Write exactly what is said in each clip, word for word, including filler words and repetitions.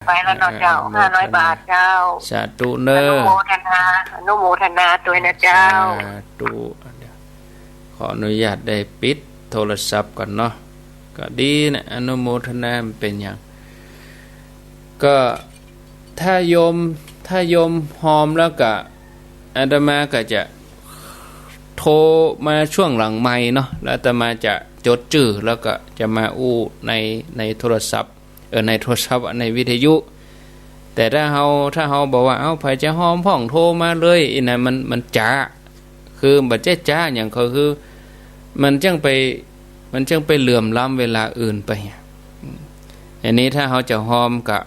ไปแล้วเนาะเจ้า อ่า ห้าร้อยบาทเจ้า สาธุเน้อ อนุโมทนา อนุโมทนาตวยนะเจ้า สาธุ ขออนุญาตได้ปิดโทรศัพท์ก่อนเนาะ ก็ดีนะ อนุโมทนา มันเป๋นหยัง ก็ถ้าโยม ถ้าโยมฮอมแล้วก็ อาตมาก็จะโทรมาช่วงหลังไมค์เนาะ แล้วอาตมาจะจดจื้อ แล้วก็จะมาอู้ใน ในโทรศัพท์ เออ ในโทรศัพท์ ในวิทยุ แต่ถ้าเฮา ถ้าเฮาบอกว่า เอ้า ใผจะฮอมพ่องโทรมาเลย อี้นะ มัน มันจ๊า คือบ่ใจ้จ๊าหยัง ก็คือ มันจั้งไป มันจั้งไปเหลื่อมล้ำเวลาอื่นไป อืม อันนี้ถ้าเฮาจะฮอมก็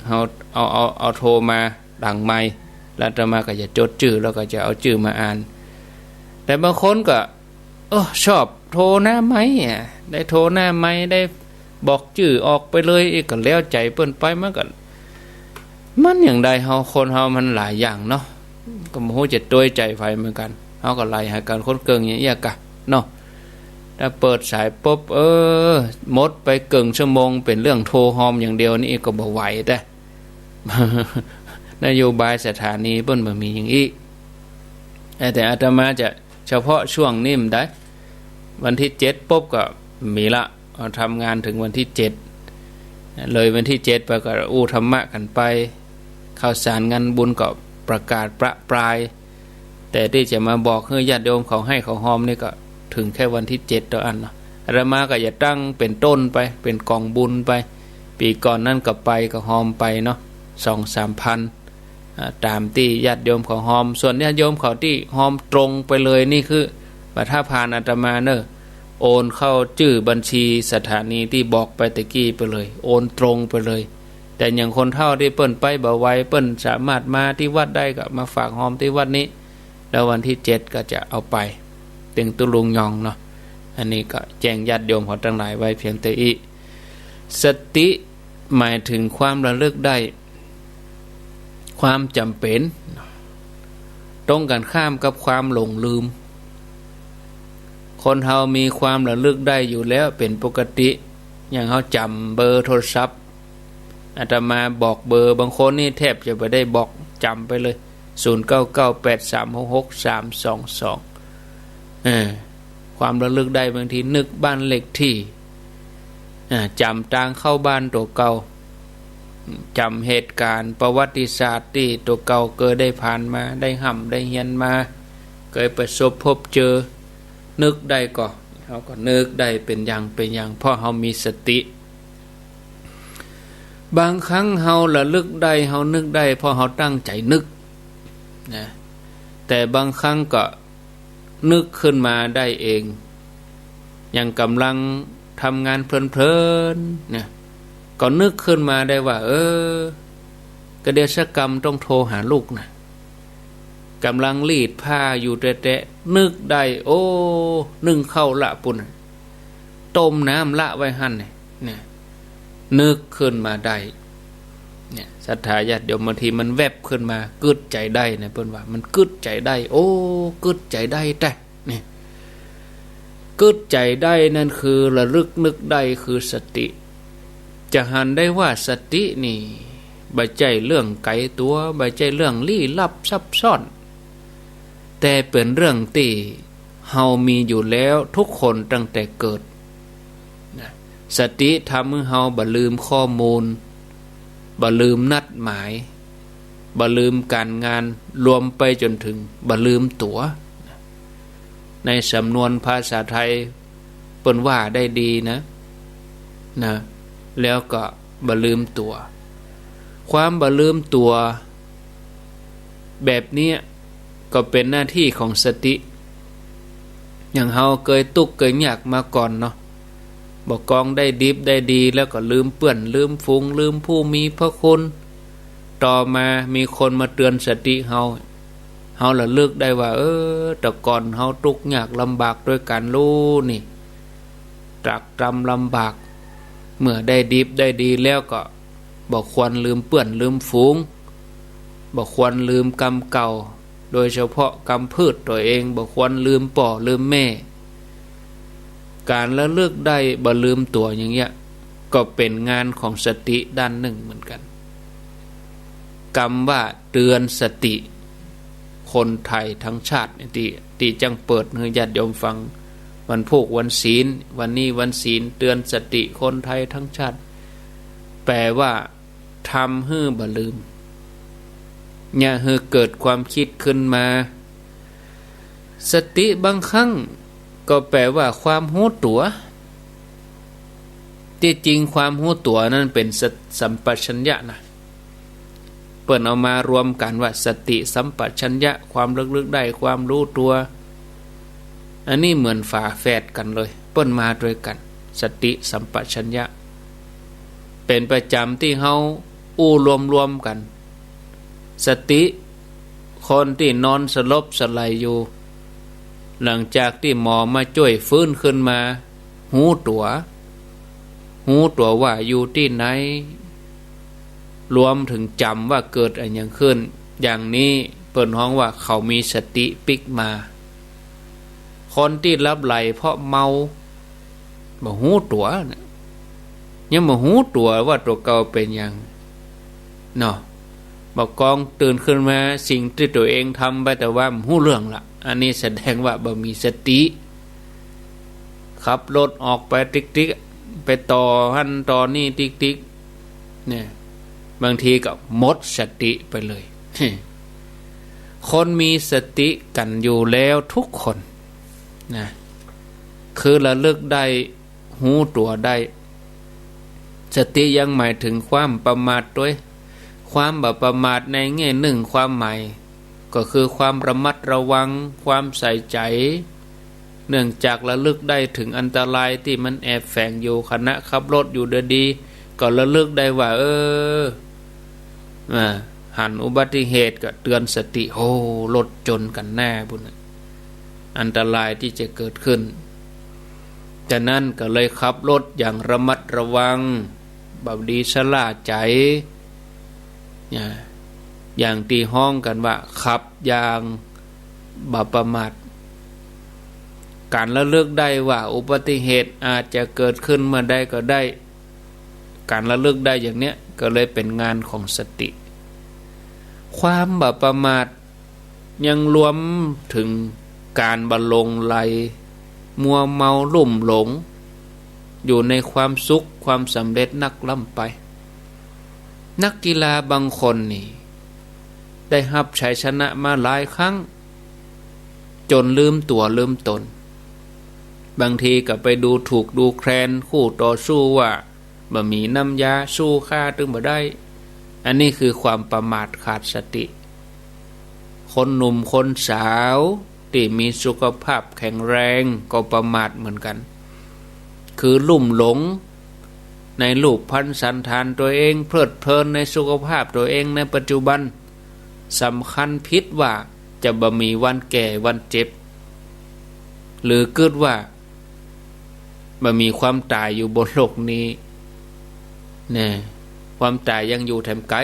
เฮาเอา เอา เอาโทรมาหลังไมค์ แล้วอาตมาก็จะจดจื้อ แล้วก็จะเอาจื้อมาอ่าน แต่บางคนก็ โอ้ ชอบโทรหน้าไมค์อะ ได้โทรหน้าไมค์ ได้บอกจื้อออกไปเลย อี้ก็แล้วใจ๋เปิ้นไป มันก็ มันอย่างใด เฮา คนเฮามันหลายอย่างเนาะ ก็บ่ฮู้จะตวยใจ๋ใผเหมือนกั๋น เฮาก็ไลหากั๋นคนเกิ่งอย่างเอี้ยกะเนาะ ถ้าเปิดสายปุ๊บ เออ หมดไปเกิ่งชั่วโมง เป๋นเรื่องโทรฮอมอย่างเดียวนี่ก็บ่ไหวแต๊ นโยบายสถานีเปิ้นบ่มีอย่างอี้ แต่อาตมาจะเฉพาะช่วงนี้มันได้ วันที่เจ็ดปุ๊บก็มีละ เอาทำงานถึงวันที่เจ็ด เลยวันที่เจ็ดไปก็อู้ธรรมะกั๋นไป ข้าวสารงานบุญก็ประกาศประปราย แต่ตี้จะมาบอกหื้อญาติโยมเขาไห้เขาฮอมนี่ก็ถึงแค่วันที่เจ็ดเต้าอั้นเนาะ อาตมาก็จะตั้งเป๋นต้นไป เป๋นก๋องบุญไป ปี๋ก่อนนั้นก็ไป ก็ฮอมไปเนาะ สองสามพัน อ่า ต๋ามตี้ญาติโยมเขาฮอม ส่วนญาติโยมเขาตี้ฮอมตรงไปเลยนี่คือ บ่ถ้าผ่านอาตมาเน่อ โอนเข้าจื้อบัญชีสถานีตี้บอกไปตะกี้ไปเลย โอนตรงไปเลย แต่อย่างคนเฒ่าตี้เปิ้นไปบ่ไหว เปิ้นสามารถมาตี้วัดได้ก็มาฝากฮอมตี้วัดนี้ แล้ววันที่เจ็ดก็จะเอาไป เต็งตุ๊ลุงยองเนาะ อันนี้ก็แจ้งญาติโยมเขาตังหลายไว้เพียงเต้าอี้ สติหมายถึงความระลึกได้ ความจ๋ำเป๋น ตรงกั๋นข้ามกับความหลงลืม คนเฮามีความระลึกได้อยู่แล้วเป๋นปกติ อย่างเฮาจ๋ำเบอร์โทรศัพท์ อาตมาบอกเบอร์ บางคนนี่แทบจะบ่ได้บอก จ๋ำไปเลย ศูนย์เก้าเก้าแปดสามหกหกสามสองสอง เออ ความระลึกได้บางทีนึกบ้านเลขตี้ อ่า จ๋ำตางเข้าบ้านตั๋วเก่า จ๋ำเหตุก๋ารณ์ประวัติศาสตร์ตี้ตั๋วเก่าเกยได้ผ่านมา ได้ฮ่ำได้เฮียนมา เกยประสบพบเจอ นึกได้ก่อ เฮาก็นึกได้เป๋นอย่างเป๋นอย่าง เพราะเฮามีสติ บางครั้งเฮาระลึกได้ เฮานึกได้ เพราะเฮาตั้งใจ๋นึกนะ แต่บางครั้งก็นึกขึ้นมาได้เอง อย่างก่ำลังทำงานเพลินๆ เนี่ย ก็นึกขึ้นมาได้ว่า เออ กะเดี๋ยวสักกำต้องโทรหาลูกนะ ก่ำลังรีดผ้าอยู่แต๊ๆ นึกได้ โอ้ นึ่งข้าวละปู้นน่ะ ต้มน้ำละไว้หั้นเนี่ย เนี่ย นึกขึ้นมาได้ เนี่ย ศรัทธาญาติโยม บางทีมันแวบขึ้นมา กึ๊ดใจ๋ได้นะ เปิ้นว่า มันกึ๊ดใจ๋ได้ โอ้ กึ๊ดใจ๋ได้แต๊ เนี่ย กึ๊ดใจ๋ได้นั่นคือระลึกนึกได้คือสติ จะหันได้ว่าสตินี่ บ่ใจ้เรื่องไก๋ตั๋ว บ่ใจ้เรื่องลี้ลับซับซ้อน แต่เป๋นเรื่องตี้เฮามีอยู่แล้วทุกคนตั้งแต่เกิดนะ สติทำหื้อเฮาบ่ลืมข้อมูล บ่ลืมนัดหมาย บ่ลืมก๋านงาน รวมไปจ๋นเถิงบ่ลืมตั๋ว ในสำนวนภาษาไทยเปิ้นว่าได้ดีนะ นะ แล้วก็บ่ลืมตั๋ว ความบ่ลืมตั๋วแบบเนี้ยก็เป๋นหน้าตี้ของสติ อย่างเฮาเกยตุ๊กข์เกยยากมาก่อนเนาะ บ่กองได้ดิบได้ดี แล้วก็ลืมเปื้อน ลืมฝูง ลืมผู้มีพระคุณ ต่อมามีคนมาเตือนสติเฮา เฮาระลึกได้ว่า เออ แต่ก่อนเฮาตุ๊กข์ยากลำบากตวยก๋านลู้นี่ ตรากตรำลำบาก เมื่อได้ดิบได้ดีแล้วก็บ่ควรลืมเปื้อนลืมฝูง บ่ควรลืมกรรมเก่า โดยเฉพาะกำพืชตั๋วเอง บ่ควรลืมป้อลืมแม่ ก๋านระลึกได้บ่ลืมตั๋วอย่างเงี้ย ก็เป๋นงานของสติด้านนึ่งเหมือนกั๋น กำว่าเตือนสติคนไทยทั้งชาติเนี่ย ตี้ ตี้จั้งเปิดหื้อญาติโยมฟัง วันพูกวันศีล วันนี้วันศีล เตือนสติคนไทยทั้งชาติ แปลว่า ทำหื้อบ่ลืม เยียะหื้อเกิดความกึ๊ดขึ้นมา สติบางครั้งก็แปลว่าความฮู้ตั๋ว ตี้จริงความฮู้ตั๋วนั้นเป๋นส- สัมปชัญญะนะ เปิ้นเอามารวมกั๋นว่าสติสัมปชัญญะ ความระลึกได้ ความฮู้ตั๋ว อันนี้เหมือนฝาแฝดกั๋นเลย เปิ้นมาตวยกั๋น สติสัมปชัญญะ เป๋นประจ๋ำตี้เฮาอู้รวมๆ กั๋น สติ คนตี้นอนสลบสลายอยู่ หลังจากตี้หมอมาจ้วยฟื้นขึ้นมา ฮู้ตั๋ว ฮู้ตั๋วว่าอยู่ตี้ไหน รวมเถิงจ๋ำว่าเกิดอะหยังขึ้น อย่างนี้เปิ้นฮ้องว่าเขามีสติปิ๊กมา คนตี้หลับไหลเพราะเมา บ่ฮู้ตั๋วนะ ยังบ่ฮู้ตั๋วว่าตั๋วเก่าเป๋นหยัง เนาะ บ่ากองตื่นขึ้นมา สิ่งตี้ตั๋วเองทำไปแต่ว่าบ่ฮู้เรื่องละ อันนี้แสดงว่าบ่มีสติ ขับรถออกไปติ๊กๆ ไปต่อหั้นต่อนี่ติ๊กๆ เนี่ย บางทีก็หมดสติไปเลย คนมีสติกั๋นอยู่แล้วทุกคนนะ คือระลึกได้ ฮู้ตั๋วได้ สติยังหมายเถิงความประมาทตวย ความบ่ประมาทในแง่นึ่งความหมาย ก็คือความระมัดระวัง ความใส่ใจ๋ เนื่องจากระลึกได้เถิงอันตรายตี้มันแอบแฝงอยู่ ขณะขับรถอยู่ดีๆ ก็ระลึกได้ว่า เออ อ่า หันอุบัติเหตุก็เตือนสติ โอ้ รถจนกั๋นแน่ปุ้นน่ะ อันตรายตี้จะเกิดขึ้น ฉะนั้นก็เลยขับรถอย่างระมัดระวัง บ่ดีชะล่าใจ๋ อ่า อย่างตี้ฮ้องกั๋นว่าขับอย่างบ่ประมาท ก๋านระลึกได้ว่าอุบัติเหตุอาจจะเกิดขึ้นเมื่อใดก็ได้ ก๋านระลึกได้อย่างเนี้ยก็เลยเป๋นงานของสติ ความบ่ประมาทยังรวมเถิงก๋านบ่หลงใหล มัวเมาลุ่มหลง อยู่ในความสุขความสำเร็จนักล้ำไป นักกีฬาบางคนนี่ ได้ฮับชัยชนะมาหลายครั้ง จ๋นลืมตั๋วลืมต๋น บางทีก็ไปดูถูกดูแคลนคู่ต่อสู้ว่า บ่มีน้ำยาสู้ข้าตึงบ่ได้ อันนี้คือความประมาทขาดสติ คนหนุ่มคนสาวตี้มีสุขภาพแข็งแรงก็ประมาทเหมือนกั๋น คือลุ่มหลงในรูปพรรณสัณฐานตั๋วเอง เพลิดเพลินในสุขภาพตั๋วเองในปัจจุบัน สำคัญผิดว่าจะบ่มีวันแก่วันเจ็บ หรือกึ๊ดว่า บ่มีความต๋ายอยู่บนโลกนี้ แน่ ความต๋ายยังอยู่แถมไก๋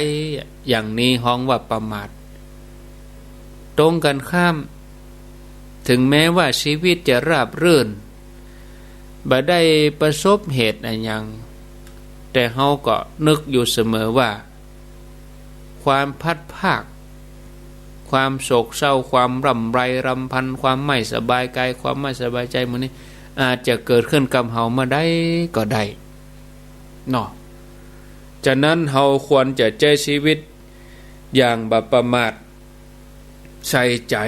อย่างนี้ฮ้องว่าประมาท ตรงกั๋นข้าม เถิงแม้ว่าชีวิตจะราบรื่น บ่ได้ประสบเหตุอะหยัง แต่เฮาก็นึกอยู่เสมอว่า ความพลัดพราก ความโศกเศร้า ความร่ำไรรำพัน ความไม่สบายกาย ความไม่สบายใจ๋หมู่นี้ อาจจะเกิดขึ้นกับเฮาเมื่อใดก็ได้ เนาะ ฉะนั้นเฮาควรจะใจ๊ชีวิตอย่างบ่ประมาท ใส่ใจ๋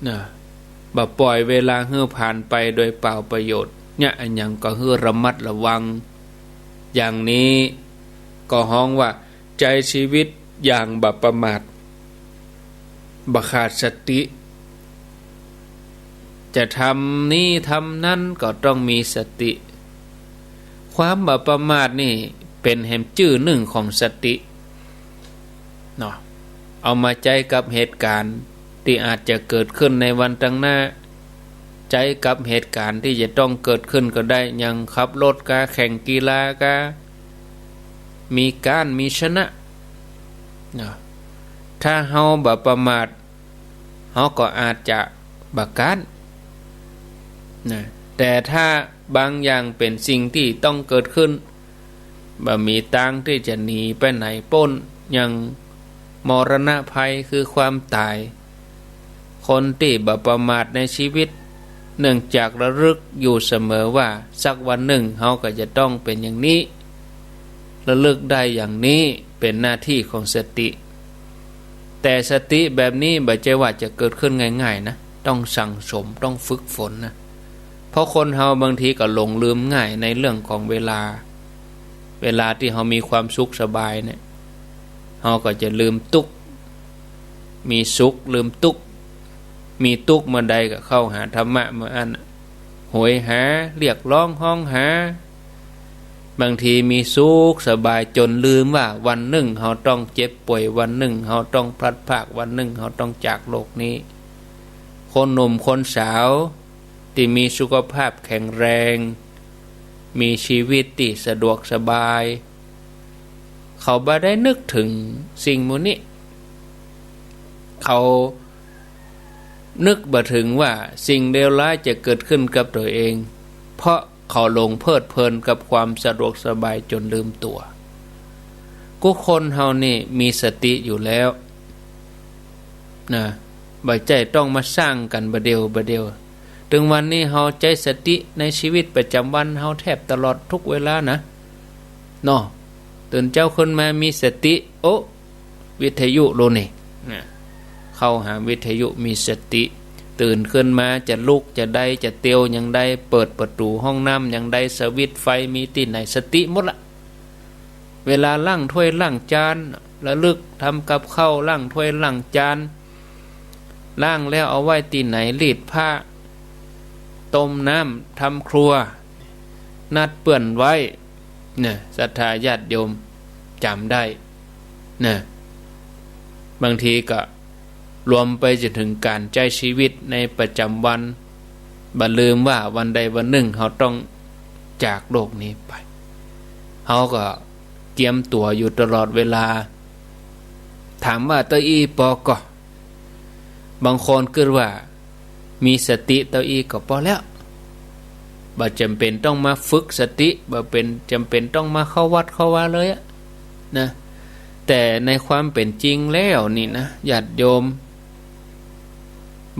นะ บ่ปล่อยเวลาหื้อผ่านไปโดยเปล่าประโยชน์ เยียะอะหยังก็หื้อระมัดระวัง อย่างนี้ก็ฮ้องว่าใจ๊ชีวิตอย่างบ่ประมาท บ่ขาดสติ จะทำนี้ทำนั้นก็ต้องมีสติ ความบ่ประมาทนี่เป๋นแหมจื้อนึ่งของสติ เนาะ เอามาใจ๊กับเหตุก๋ารณ์ตี้อาจจะเกิดขึ้นในวันตังหน้า ใจ๊กับเหตุก๋ารณ์ตี้จะต้องเกิดขึ้นก็ได้ อย่างขับรถกา แข่งกีฬากา มีก๊านมีชนะ เนาะ ถ้าเฮาบ่ประมาท เฮาก็อาจจะบ่ก๊าน นะ แต่ถ้าบางอย่างเป๋นสิ่งตี้ต้องเกิดขึ้น บ่มีตางตี้จะหนีไปไหนป๊น อย่างมรณะภัยคือความต๋าย คนตี้บ่ประมาทในชีวิต เนื่องจากระลึกอยู่เสมอว่าสักวันนึ่งเฮาก็จะต้องเป๋นอย่างนี้ ระลึกได้อย่างนี้ เป๋นหน้าตี้ของสติ แต่สติแบบนี้บ่ใจ้ว่าจะเกิดขึ้นง่ายๆ นะ ต้องสั่งสม ต้องฝึกฝนนะ เพราะคนเฮาบางทีก็หลงลืมง่ายในเรื่องของเวลา เวลาตี้เฮามีความสุขสบายเนี่ย เฮาก็จะลืมตุ๊กข์ มีสุขลืมตุ๊กข์ มีตุ๊กข์เมื่อใดก็เข้าหาธรรมะเมื่ออั้น โหยหา เรียกร้อง ฮ้องหา บางทีมีสุขสบายจ๋นลืมว่าวันนึ่งเฮาต้องเจ็บป่วย วันนึ่งเฮาต้องพลัดพราก วันนึ่งเฮาต้องจากโลกนี้ คนหนุ่มคนสาวตี้มีสุขภาพแข็งแรง มีชีวิตตี้สะดวกสบาย เขาบ่ได้นึกเถิงสิ่งหมู่นี้ เขานึกบ่เถิงว่าสิ่งเลวร้ายจะเกิดขึ้นกับตั๋วเอง เพราะเขาหลงเพลิดเพลินกับความสะดวกสบายจ๋นลืมตั๋ว กู้คนเฮานี่มีสติอยู่แล้วนะ บ่ใจ้ต้องมาสร้างกั๋นบ่าเดี่ยวบ่าเดี่ยว ตึงวันนี้เฮาใจ๊สติในชีวิตประจ๋ำวันเฮาแทบตลอดทุกเวลานะ เนาะ ตื่นเจ๊าขึ้นมามีสติ โอ้ วิทยุโลนี่นะ เข้าหาวิทยุมีสติ ตื่นขึ้นมาจะลุกจะใดจะเตียวอย่างใด เปิดประตู๋ห้องน้ำอย่างใด สวิตช์ไฟมีตี้ไหน สติหมดละ เวลาล้างถ้วยล้างจาน ระลึกทำกับข้าว ล้างถ้วยล้างจาน ล้างแล้วเอาไว้ตี้ไหน รีดผ้า ต้มน้ำ ทำครัว นัดเปื้อนไว้ เนี่ย ศรัทธาญาติโยมจ๋ำได้นะ บางทีก็รวมไปจ๋นเถิงก๋านใจ๊ชีวิตในประจ๋ำวัน บ่ลืมว่าวันใดวันนึ่งเฮาต้องจากโลกนี้ไป เฮาก็เกียมตั๋วอยู่ตลอดเวลา ถามว่าเต้าอี้ปอก่อ บางคนกึ๊ดว่ามีสติเต้าอี้ก็ปอแล้ว บ่จ๋ำเป๋นต้องมาฝึกสติ บ่เป๋นจ๋ำเป๋นต้องมาเข้าวัดเข้าวาเลยอะนะ แต่ในความเป๋นจริงแล้วนี่นะ ญาติโยม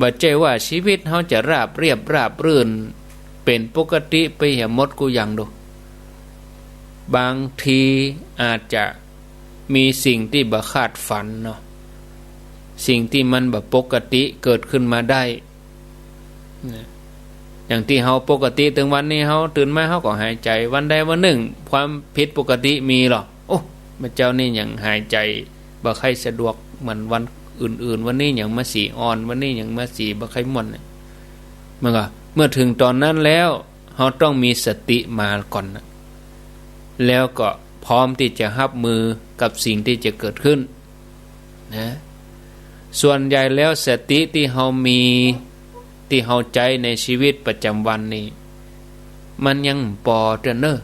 บ่ใจ้ว่าชีวิตเฮาจะราบเรียบราบรื่น เป๋นปกติไปเหียหมดกู้อย่างดอก บางทีอาจจะมีสิ่งตี้บ่คาดฝันเนาะ สิ่งตี้มันบ่ปกติเกิดขึ้นมาได้นะ อย่างตี้เฮาปกติ ตึงวันนี้เฮาตื่นมาเฮาก็หายใจ๋ วันใดวันนึ่งความผิดปกติมีลอ โอ้ เมื่อเจ๊านี่ยังหายใจ๋บ่ใค่สะดวกเหมือนวันอื่นๆ วันนี้ยังมาสีอ่อน วันนี้ยังมาสีบ่ใค่ม่วนเนี่ย มันก็ เมื่อเถิงต๋อนนั้นแล้ว เฮาต้องมีสติมาก่อนนะ แล้วก็พร้อมตี้จะฮับมือกับสิ่งตี้จะเกิดขึ้นนะ ส่วนใหญ่แล้วสติตี้เฮามี ตี้เฮาใจ๊ในชีวิตประจ๋ำวันนี่ มันยังบ่ปอเตื้อเน่อ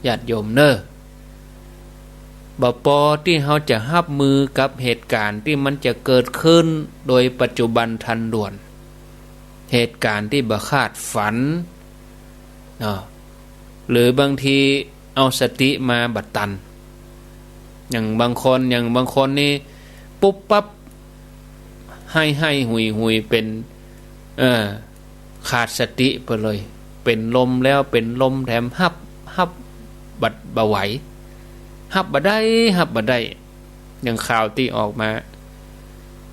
ญาติโยมเน่อ บ่ปอตี้เฮาจะฮับมือกับเหตุก๋ารณ์ตี้มันจะเกิดขึ้นโดยปัจจุบันทันด่วน เหตุก๋ารณ์ตี้บ่คาดฝันเนาะ หรือบางทีเอาสติมาบ่ตัน อย่างบางคน อย่างบางคนนี่ปุ๊บปั๊บ ไห้ไห้หุยหุย เป๋น เอ่อ ขาดสติไปเลย เป๋นลมแล้วเป๋นลมแถมฮับ ฮับบ่ บ่ไหว ฮับบ่ได้ ฮับบ่ได้ อย่างข่าวตี้ออกมา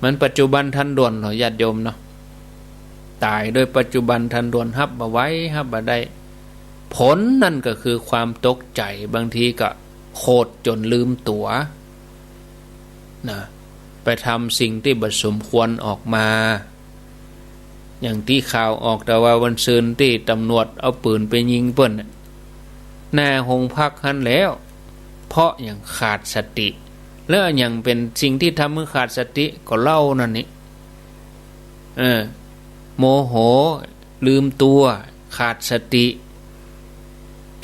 มันปัจจุบันทันด่วนเนาะ ญาติโยมเนาะ ต๋ายโดยปัจจุบันทันด่วน ฮับบ่ไหว ฮับบ่ได้ ผลนั่นก็คือความตกใจ๋ บางทีก็โขดจ๋นลืมตั๋วนะ ไปทำสิ่งตี้บ่สมควรออกมา อย่างตี้ข่าวออกแต่ว่าวันซืนตี้ต๋ำรวจเอาปืนไปยิงเปิ้นน่ะ หน้าโฮงพักหั้นแล้ว เพราะหยัง ขาดสติ แล้วหยังเป๋นสิ่งตี้ทำหื้อขาดสติ ก็เหล้านั่นนี่ เออ โมโห ลืมตั๋ว ขาดสติ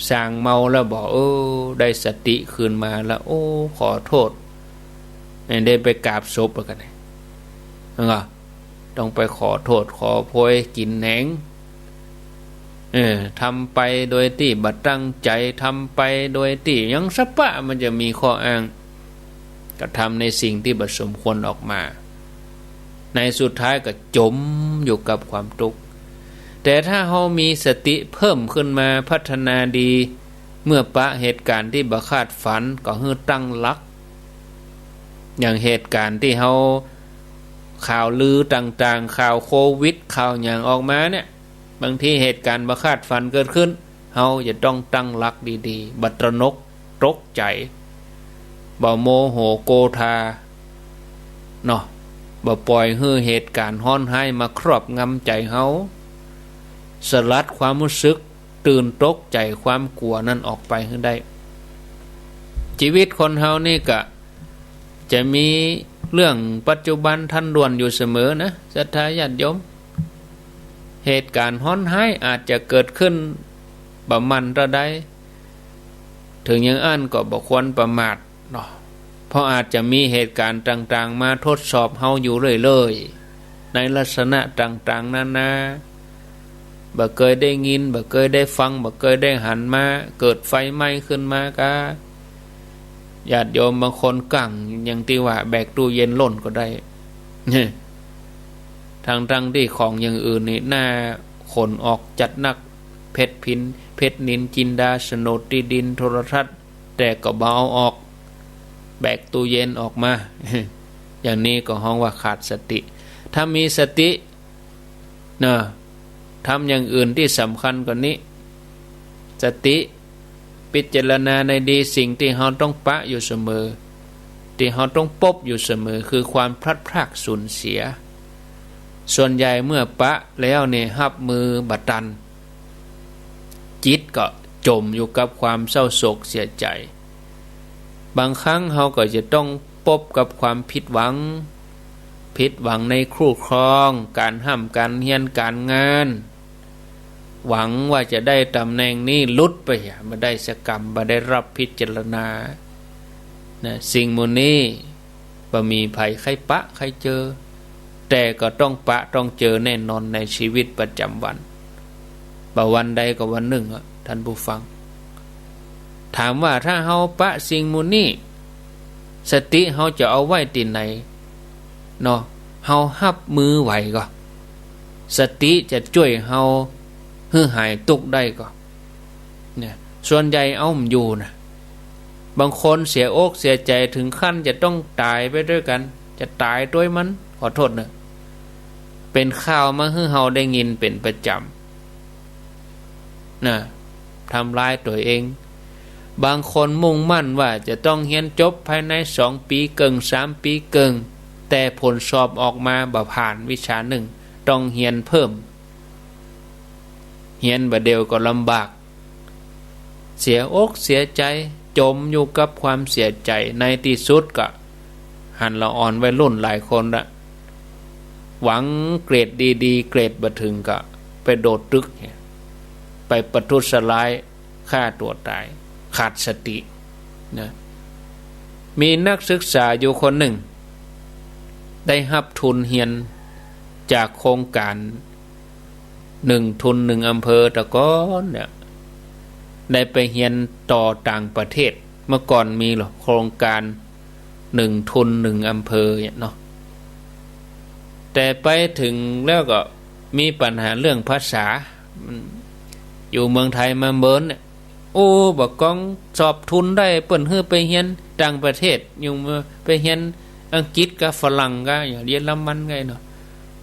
ส่างเมาแล้วบอก เออ ได้สติคืนมาแล้ว โอ้ ขอโต้ษ เนี่ย ได้ไปกราบศพแล้วกั๋นเนี่ย แล้วก็ต้องไปขอโต้ษ ขอโพย กิ๋นแหนง เออ ทำไปโดยตี้บ่ตั้งใจ๋ ทำไปโดยตี้หยังสะปะ มันจะมีข้ออ้าง กระทำในสิ่งตี้บ่สมควรออกมา ในสุดท้ายก็จ๋มอยู่กับความตุ๊กข์ แต่ถ้าเฮามีสติเพิ่มขึ้นมา พัฒนาดี เมื่อปะเหตุก๋ารณ์ตี้บ่คาดฝัน ก็หื้อตั้งหลัก อย่างเหตุก๋ารณ์ตี้เฮา ข่าวลือต่างๆ ข่าวโควิด ข่าวหยังออกมาเนี่ย บางทีเหตุก๋ารณ์บ่คาดฝันเกิดขึ้น เฮาจะต้องตั้งหลักดีๆ บ่ตระหนกตกใจ๋ บ่โมโหโกธา เนาะ บ่ปล่อยหื้อเหตุก๋ารณ์ฮ้อนฮ้ายมาครอบงำใจ๋เฮา สลัดความฮู้สึกตื่นตกใจ๋ ความกั๋วนั้นออกไปหื้อได้ จีวิตคนเฮานี่ก็จะมีเรื่องปัจจุบันทันด่วนอยู่เสมอนะ ศรัทธาญาติโยม เหตุก๋ารณ์ฮ้อนฮ้ายอาจจะเกิดขึ้นบ่มั่นเต้าใด เถิงอย่างอั้นก็บ่ควรประมาทเนาะ เพราะอาจจะมีเหตุก๋ารณ์ต่างๆ มาทดสอบเฮาอยู่เรื่อยๆ ในลักษณะต่างๆ นานา บ่เกยได้ยิน บ่เกยได้ฟัง บ่เกยได้หันมา เกิดไฟไหม้ขึ้นมาก็ ญาติโยมบางคนกั๋ง อย่างตี้ว่าแบกตู้เย็นล่นก็ได้ ตังๆ ตี้ของอย่างอื่นนี่น่าขนออกจัดนัก เพชรพิน เพชรนิลจินดา โฉนดตี้ดิน โทรทัศน์ แต่ก็บ่เอาออก แบกตู้เย็นออกมา อย่างนี้ก็ฮ้องว่าขาดสติ ถ้ามีสติ นะ ทำอย่างอื่นตี้สำคัญกว่านี้ สติ พิจารณาในดี สิ่งตี้เฮาต้องปะอยู่เสมอ ตี้เฮาต้องปบอยู่เสมอ คือความพลัดพรากสูญเสีย ส่วนใหญ่เมื่อปะแล้วเนี่ย ฮับมือบ่ตัน จิตก็จ๋มอยู่กับความเศร้าโศกเสียใจ๋ บางครั้งเฮาก็จะต้องปบกับความผิดหวัง ผิดหวังในคู่ครอง ก๋านฮ่ำก๋านเฮียน ก๋านงาน หวังว่าจะได้ต๋ำแหน่งนี้ หลุดไปอะ บ่ได้สักกำ บ่ได้ฮับพิจารณา นะ สิ่งหมู่นี้ บ่มีใผใค่ปะใค่เจอ แต่ก็ต้องปะต้องเจอแน่นอนในชีวิตประจ๋ำวัน บ่วันใดก็วันนึ่งอะ ท่านผู้ฟัง ถามว่าถ้าเฮาปะสิ่งหมู่นี้ สติเฮาจะเอาไว้ตี้ไหน เนาะ เฮาฮับมือไหวก่อ สติจะจ้วยเฮาหื้อหายตุ๊กข์ได้ก่อ เนี่ย ส่วนใหญ่เอาบ่อยู่นะ บางคนเสียอกเสียใจ๋เถิงขั้นจะต้องต๋ายไปตวยกั๋น จะต๋ายตวยมัน ขอโต้ษเนาะ เป๋นข่าวมาหื้อเฮาได้ยินเป๋นประจ๋ำ นะ ทำลายตั๋วเอง บางคนมุ่งมั่นว่าจะต้องเฮียนจบภายในสองปี๋เกิ่ง สามปี๋เกิ่ง แต่ผลสอบออกมาบ่ผ่านวิชานึ่ง ต้องเฮียนเพิ่ม เฮียนบ่าเดี่ยวก็ลำบาก เสียอกเสียใจ๋ จ๋มอยู่กับความเสียใจ๋ ในตี้สุดก็หันละอ่อนวัยรุ่นหลายคนละ หวังเกรดดีๆ เกรดบ่เถิงก็ไปโดดตึกเนี่ย ไปประทุษร้าย ฆ่าตั๋วต๋าย ขาดสติ นะ มีนักศึกษาอยู่คนนึ่ง ได้ฮับทุนเฮียนจากโครงก๋าน หนึ่งทุนหนึ่งอำเภอ แต่ก่อนเนี่ย ได้ไปเฮียนต่อต่างประเทศ เมื่อก่อนมีเหรอ โครงก๋านหนึ่งทุนหนึ่งอำเภอเนี่ยเนาะ แต่ไปเถิงแล้วก็มีปัญหาเรื่องภาษา มันอยู่เมืองไทยมาเมินเนี่ย โอ้ บ่ากองสอบทุนได้ เปิ้นหื้อไปเฮียนต่างประเทศ อยู่มาไปเฮียนอังกฤษกับฝรั่งกา อย่างเยอรมันไงเนาะ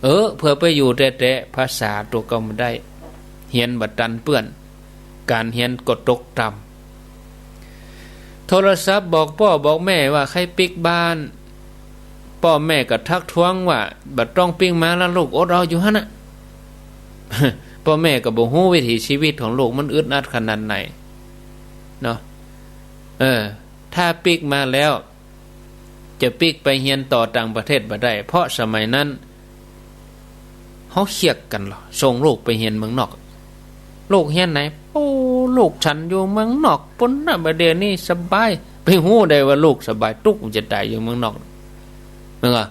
เออ เผื่อไปอยู่แต๊ๆ ภาษาตั๋วก็บ่ได้ เฮียนบ่ตันเปื้อน ก๋านเฮียนก็ตกต่ำ โทรศัพท์บอกป้อบอกแม่ว่าใค่ปิ๊กบ้าน ป้อแม่ก็ทักท้วงว่า บ่ต้องปิ๊กมาละลูก อดเอาอยู่หั้นน่ะ ป้อแม่ก็บ่ฮู้วิถีชีวิตของลูกมันอึดอัดขนาดไหน เนาะ เออ ถ้าปิ๊กมาแล้ว จะปิ๊กไปเฮียนต่อต่างประเทศบ่ได้ เพราะสมัยนั้น เฮาเคียดกั๋นเหรอ ส่งลูกไปเฮียนเมืองนอก ลูกเฮียนไหน โอ้ ลูกฉันอยู่เมืองนอกปู๊นน่ะ บ่าเดี่ยวนี้สบาย ไปฮู้ได้ว่าลูกสบาย ตุ๊กจะต๋ายอยู่เมืองนอก แม่นบ่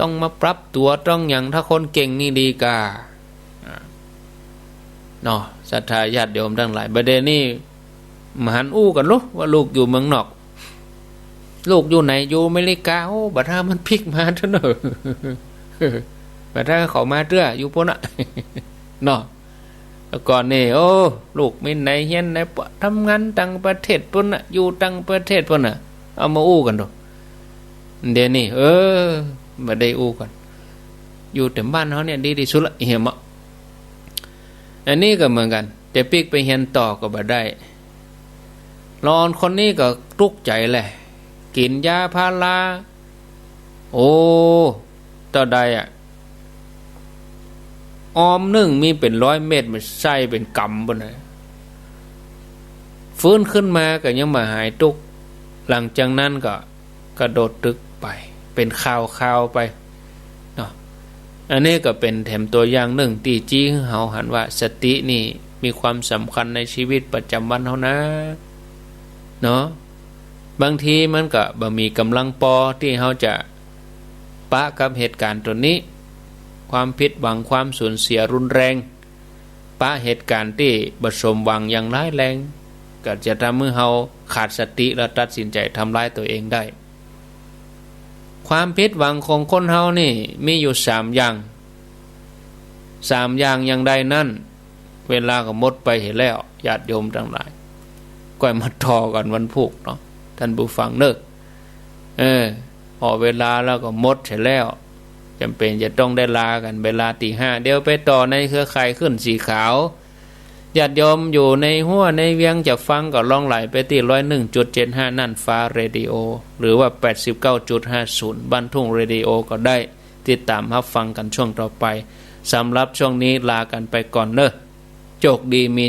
ต้องมาปรับตั๋ว ต้องหยัง ถ้าคนเก่งนี่ดีก้า อ่า เนาะ ศรัทธาญาติโยมตังหลาย บ่าเดี่ยวนี้ บ่หันอู้กั๋นลุว่าลูกอยู่เมืองนอก ลูกอยู่ไหน อยู่อเมริกา โอ้ บ่าถ้ามันปิ๊กมาเตื้อเน่อ บ่าถ้าเขามาเตื้อ อยู่ปู๊นน่ะ เนาะ แต่ก่อนนี่ โอ้ ลูกมีไหนเฮียนไหนปอ ทำงานต่างประเทศปู๊นน่ะ อยู่ต่างประเทศปู๊นน่ะ เอามาอู้กั๋นดู เดี๋ยวนี้ เออ บ่ได้อู้กั๋น อยู่แต่บ้านเฮาเนี่ยดีตี้สุดละ เหียมะ อันนี้ก็เหมือนกั๋น จะปิ๊กไปเฮียนต่อก็บ่ได้ หลอนคนนี้ก็ตุ๊กใจ๋แหละ กิ๋นยาพารา โอ้ เต้าใดอะ ออมนึ่งมีเป๋นร้อยเม็ด มันใส่เป๋นกำปู๊นน่ะ ฟื้นขึ้นมาก็ยังบ่หายตุ๊ก หลังจากนั้นก็กระโดดตึกไป เป๋นคาวๆ ไป เนาะ อันนี้ก็เป๋นแถมตั๋วอย่างนึ่งตี้จี้หื้อเฮาหันว่าสตินี่มีความสำคัญในชีวิตประจำวันเฮานะ เนาะ บางทีมันก็บ่มีก๋ำลังปอตี้เฮาจะปะกับเหตุก๋ารณ์ตั๋วนี้ ความผิดหวัง ความสูญเสียรุนแรง ปะเหตุก๋ารณ์ตี้บ่สมหวังอย่างร้ายแรง ก็จะทำหื้อเฮาขาดสติแล้วตัดสินใจ๋ทำร้ายตั๋วเองได้ ความผิดหวังของคนเฮานี่มีอยู่สามอย่าง สามอย่างอย่างใดนั้น เวลาก็หมดไปเหียแล้ว ญาติโยมตังหลาย ก้อยมาต่อกั๋นวันพูกเนาะ ต้านผู้ฟังเน่อ เออ ผ่อเวลาแล้วก็หมดเหียแล้ว จ๋ำเป๋นจะต้องได้ลากั๋น เวลาตีห้า เดี๋ยวไปต่อในเครือข่ายคลื่นสีขาว ญาติโยมอยู่ในฮั้วในเวียงจะฟังก็ลองไหลไปตี้ ร้อยหนึ่งจุดเจ็ดห้า น่านฟ้าเรดิโอ หรือว่า แปดสิบเก้าจุดห้าศูนย์ บ้านทุ่งเรดิโอก็ได้ ติดต๋ามฮับฟังกั๋นช่วงต่อไป สำหรับช่วงนี้ลากั๋นไปก่อนเน่อ โจคดีมี